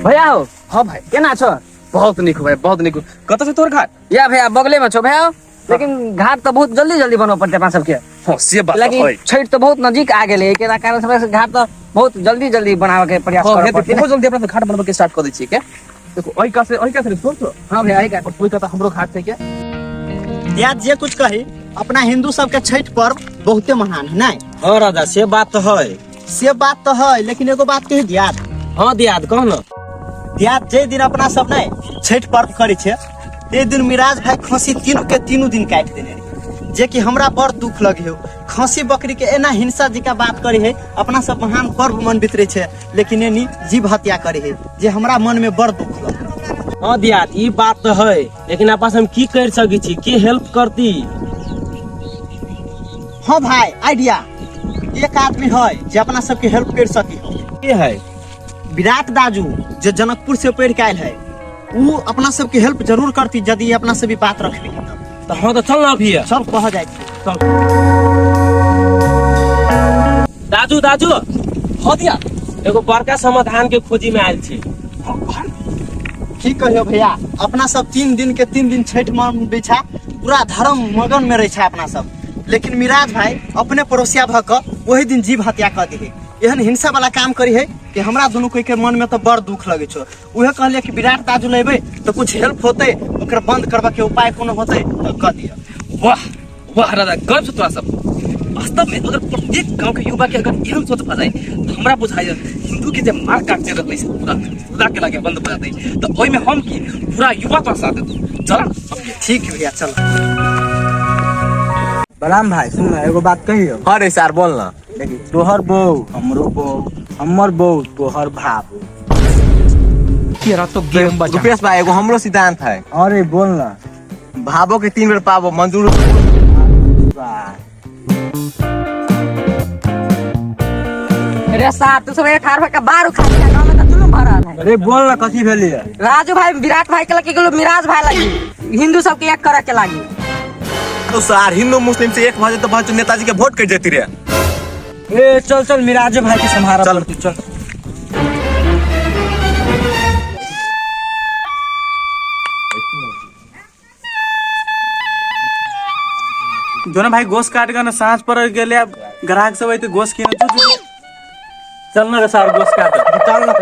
भैया हो। हाँ भाई। केना छो? बहुत नीक हो भाई, बहुत नीक हो। कतऽ छै तोहर घाट? या भैया बगले में छो भैया, लेकिन घाट तो बहुत जल्दी जल्दी बनबऽ पड़तै अपना सबके। हाँ से बात लेकिन है। छठ तो बहुत नजदीक आ गेलै, एहि कारण सब घाट तो बहुत जल्दी जल्दी बनावे के प्रयास हाँ, करऽ हे पड़तै। बहुत जल्दी अपना घाट बनबऽ के स्टार्ट कऽ दै छियै के। देखो ओहि का से ओहि का से छोड़ तो। हाँ भैया एहि कात। ओहि का तऽ हमरो घाट छै के। यार जे कुछ कही अपना हिंदू सबके छठ पर्व बहुते महान है नहीं? हाँ राजा से बात तो है। से बात तो है, लेकिन एगो बात कही दियाद। हाँ दियाद कह ना। दियाद जे दिन अपना सब नहीं छठ पर्व करे छे ते दिन मिराज भाई खसी तीनों के तीनों दिन काट देने रहे, जे कि हमरा बड़ दुख लगे हो। खसी बकरी के एना हिंसा जी का बात करे है, अपना सब महान पर्व मनबित रहे छे, लेकिन एनी जीव हत्या करे है, जे हमरा मन में बड़ दुख लगे। हाँ दियाद ई बात तो है, लेकिन आपस हम की कर सकी छी, के हेल्प करती? हाँ भाई आइडिया, एक आदमी है जे अपना सबके हेल्प कर सकी हो। के है? विराट दाजू जे जनकपुर से पढ़ के आयल है, उ अपना सबके हेल्प जरूर करती यदि अपना सब ई बात रखबी तो। हाँ तो चल ना अभी। चल कह जाए। चल। दाजू दाजू। हाँ दिया। एगो बड़का समाधान के खोजी में आयल छी। की कहियो भैया, अपना सब 3 दिन के 3 दिन छठ मनबै छा, पूरा धर्म मगन में रहे छा अपना सब, लेकिन मिराज भाई अपने पड़ोसिया भ के वही दिन जीव हत्या कर दिहे। एहन हिंसा वाला काम करी है कि हमरा दुनू कोई के मन में तो बड़ दुख लगे छो। उहे कहलिए कि विराट दाजू लेबे तो कुछ हेल्प होते, ओकरा बंद करबा के उपाय कोनो होते तो कह दिया। वाह वाह राजा, गर्व से तोरा सब। वास्तव में अगर प्रत्येक गांव के युवा के अगर एहन सोच भऽ जाए तो हमरा बुझाइए हिंदू के जे मार काट चलि रहलै से पूरा पूरा के लागे बंद भऽ जेतै। तो ओहिमे हम की पूरा युवा तोरा साथ देतौ। चल ठीक है भैया चल। बलराम भाई सुन ना, एगो बात कहियो। हाँ रे सर बोल ना। देखी तोहर बहू हमरो बहू, हमर बहू तोहर भाबू। तेरा तो गेम बजा। रुपेश भाई एगो हमरो सिद्धांत है। अरे बोल ना। भाबो के 3 बेर पाबो मंजूर। अरे साहब तू सब एक हार के बाहर उखा दिया, गांव में तो जुलुम भरल है। अरे बोल ना कथी भेली है? राजू भाई विराट भाई के लगे गेलो, मिराज भाई लगी हिंदू सब के एक करे के लागी। तो सर हिंदू मुस्लिम से एक भजे तो भाई नेताजी के वोट कट जेती रे। ए चल चल मिराज भाई के संहारा चल। तू चल। जो ना भाई गोश्त काट के ना साँझ पर गेले, अब ग्राहक सब अइते गोश्त किने। जो जो चल ना रे सार गोश्त काट। चल ना।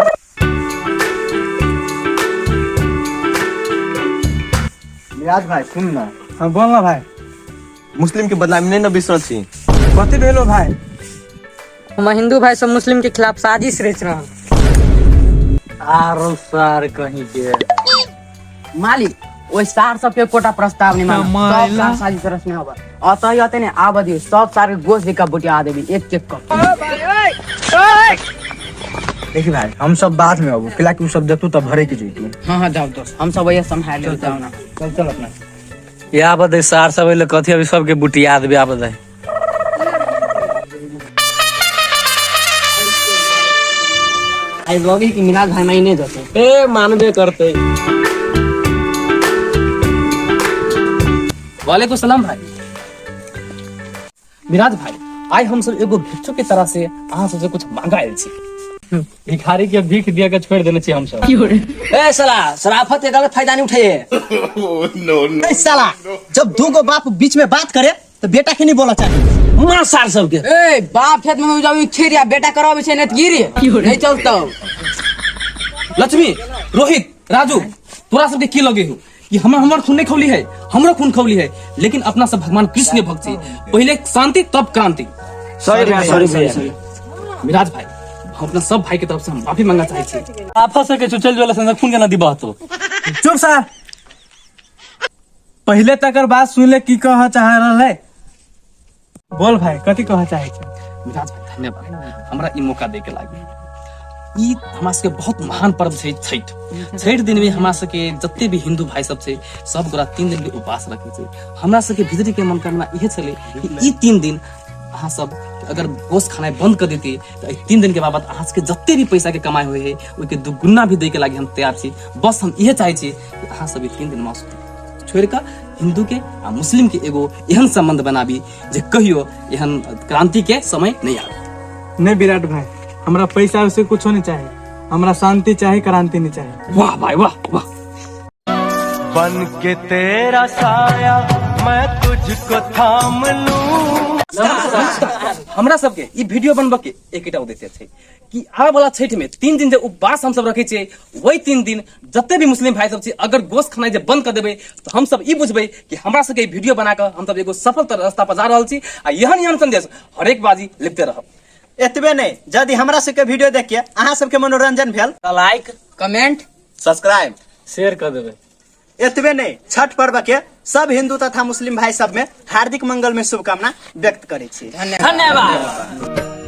मिराज भाई सुन ना। हाँ बोल ना भाई। मुस्लिम के बदनामी नहीं ना बिसरल छी। कथी भेलो भाई? हम हिंदू भाई सब मुस्लिम के खिलाफ साजिश रच रहा। आरो सार कहीं के मालिक ओइ सार सब के कोटा प्रस्ताव नहीं मानो, सब सार साजिश रचने होबा। अतः ही अतः ने आब दियो सब सार के गोश्त दिका बुटिया देबी एक एक कप। देखी भाई हम सब बाद में अबू, किला कि उ सब देखतू तब भरे के जइतू। हाँ हाँ जाओ दोस्त, हम सब वही संभाल ले जाओ ना। चल चल अपना। या बदे सार सब अइले कथी अभी सबके बुटिया देबे आ बदे। आई लगी कि मिराज भाई मायने जते। ए मानबे करते। वालेकुम सलाम भाई। मिराज भाई आइ हम सब एगो भिक्षुक के तरह से अहाँ सबसे कुछ मांगा आयल छी। भिखारी के भीख दिया के छोड़ देने छी हम सब। ए साला शराफत के गलत फायदा नहीं उठाइए। ए साला जब दू गो बाप बीच में बात करे तो बेटा के नहीं बोला चाहिए। मार सार सबके। ए बाप खेत में जाबी खेरिया बेटा कराबे छै ने गिरी नहीं चलतो। लक्ष्मी रोहित राजू तोरा सबके की लगे हो कि हम हमर खून नहीं खौली है, हमरो खून खौली है, लेकिन अपना सब भगवान कृष्ण के भक्त छी। पहले शांति तब क्रांति। सॉरी भैया, सॉरी भैया। मिराज भाई हम अपना सब भाई के तरफ से हम माफी मांगना चाहे छी। आपस के चल जोला संग खून के नदी बहतो। चुप सार, पहले तकर बात सुन ले की कह चाह रहल है। बोल भाई कथी कह चाहे छे? मिराज भाई धन्यवाद हमरा ई मौका दे के लागी। ई हमरा सबके बहुत महान पर्व छै छठ। छठ दिन में हमरा सबके जते भी हिंदू भाई सब छै सब गोरा 3 दिन के उपवास रखे छै। हमरा सबके भीतरी के मनोकामना इहे छलै कि ई 3 दिन अहाँ सब अगर गोश्त खानाइ बंद कर देती तो एहि 3 दिन के बाबत अहाँ सबके जते भी पैसा के कमाई होय है ओहिके दुगुना भी दै के लागी हम तैयार छी। बस हम इहे चाहै छी कि अहाँ सब ई 3 दिन मांस छोड़ि कऽ हिंदू के आ मुस्लिम के एगो एहन संबंध बनाबी जे कहियो एहन क्रांति के समय नहीं आवे। नहीं विराट भाई हमरा पैसा वैसे कुछो नहीं चाहिए, हमरा शांति चाही, क्रांति नहीं चाही। वाह भाई वाह वाह। बन के तेरा साया मैं तुझको थाम लूं। हमरा सबके ई वीडियो बनबऽ के एकेटा उद्देश्य छै कि आबे वाला छठि में 3 दिन जे उपवास हम सब रखे छियै, वही 3 दिन जते भी मुस्लिम भाई सब छै अगर गोश्त खेनाइ जे बंद कर देबै तऽ हम सब ई बुझबै कि हमरा सबके ई वीडियो बना कऽ हम सब एगो सफल रास्ता पर जा रहल छी। आ एहन एहन संदेश हरेक बाजी लिखते रहब। एतबे नहि, यदि हमरा सबके वीडियो देख के अहाँ सबके मनोरंजन भेल तऽ लाइक, कमेंट, सब्सक्राइब, शेयर कर देबै। एतबे नहि, छठ पर्व के सब हिंदू तथा मुस्लिम भाई सब में हार्दिक मंगल में शुभकामना व्यक्त करै छी। धन्यवाद।